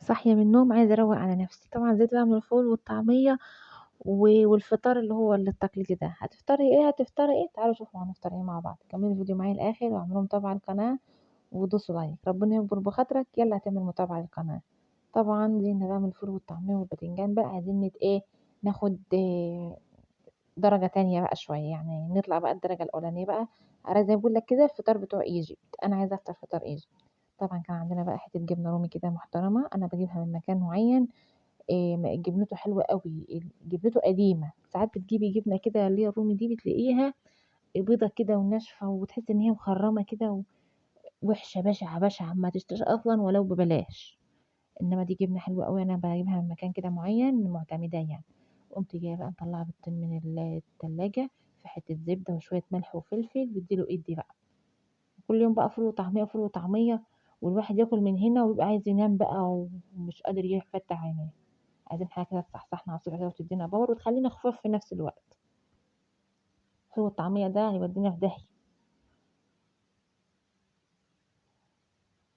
صاحية من النوم عايزة أروّق على نفسي، طبعًا زهقت بقى من الفول والطعمية والفطار اللي هو التقليدي ده. هتفطري إيه، هتفطري إيه؟ تعالوا شوفوا هنفطر إيه مع بعض. كملوا الفيديو معايا للآخر واعملوا متابعة على القناة ودوسوا like، ربنا يكبر بخاطرك يلا هتعمل متابعة للقناة. طبعًا زهقنا بقى من الفول والطعمية والبتنجان بقى، عايزين إيه، ناخد درجة تانية بقى شوية، يعني نطلع بقى الدرجة الأولانية بقى. أنا زي ما باقول لك كده الفطار بتوع Egypt، أنا عايزة أفطر فطار Egypt. طبعًا كان عندنا بقى حتة جبنة رومي كده محترمة، أنا باجيبها من مكان معين، جبنته حلوة أوي، جبنته قديمة. ساعات بتجيبي جبنة كده اللي هي الرومي دي بتلاقيها بيضة كده وناشفة وتحسي إن هي مخرمة كده ووحشة بشعة بشعة، ما تشتريش أصلًا ولو ببلاش. إنما دي جبنة حلوة أوي، أنا باجيبها من مكان كده معين معتمداه يعني. قمت جاية بقى مطلعة بيضتين من التلاجة في حتة زبدة وشوية ملح وفلفل، واديله ادي بقى. كل يوم بقى فول وطعمية فول وطعمية، والواحد ياكل من هنا ويبقى عايز ينام بقى ومش قادر يفتح عينيه. عايزين حاجة كده تصحصحنا على الصبح كده وتدينا power وتخلينا خفاف في نفس الوقت. فول والطعمية ده هيودينا في داهية.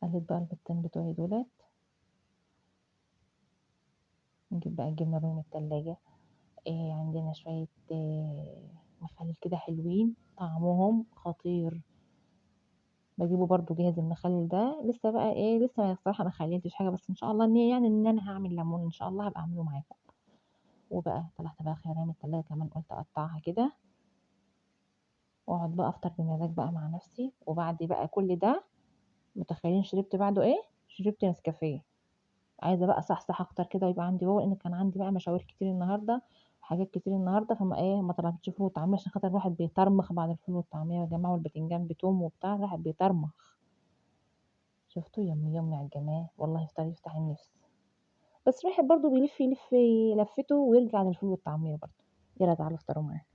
قليت بقى البيضتين بتوعي دولت، نجيب بقى الجبنة الرومي من التلاجة. عندنا شوية مخلل كده حلوين طعمهم خطير، بجيبه برضو جاهز المخلل ده. لسه بقى ايه، لسه الصراحة ما خليتش حاجة، بس ان شاء الله ان هي يعني ان انا هعمل ليمون ان شاء الله هبقى اعمله معاكم. وبقى طلعت بقى خيارية من التلاجة كمان، قلت اقطعها كده واقعد بقى افطر بمزاج بقى مع نفسي. وبعد بقى كل ده متخيلين شربت بعده ايه؟ شربت نسكافيه. عايزه بقى صحصح اكتر كده ويبقى عندي power، لان كان عندي بقى مشاوير كتير النهارده وحاجات كتير النهارده، فما ايه ما طلبتش فول وطعميه عشان خاطر الواحد بيطرمخ بعد الفول والطعميه يا جماعه، والبتنجان بتوم وبتاع، الواحد بيطرمخ. شفتوا يمي يمي على الجمال، والله فطار يفتح النفس. بس الواحد برضو بيلف يلف لفته ويرجع للفول والطعميه برضو. يلا تعالوا افطروا معايا.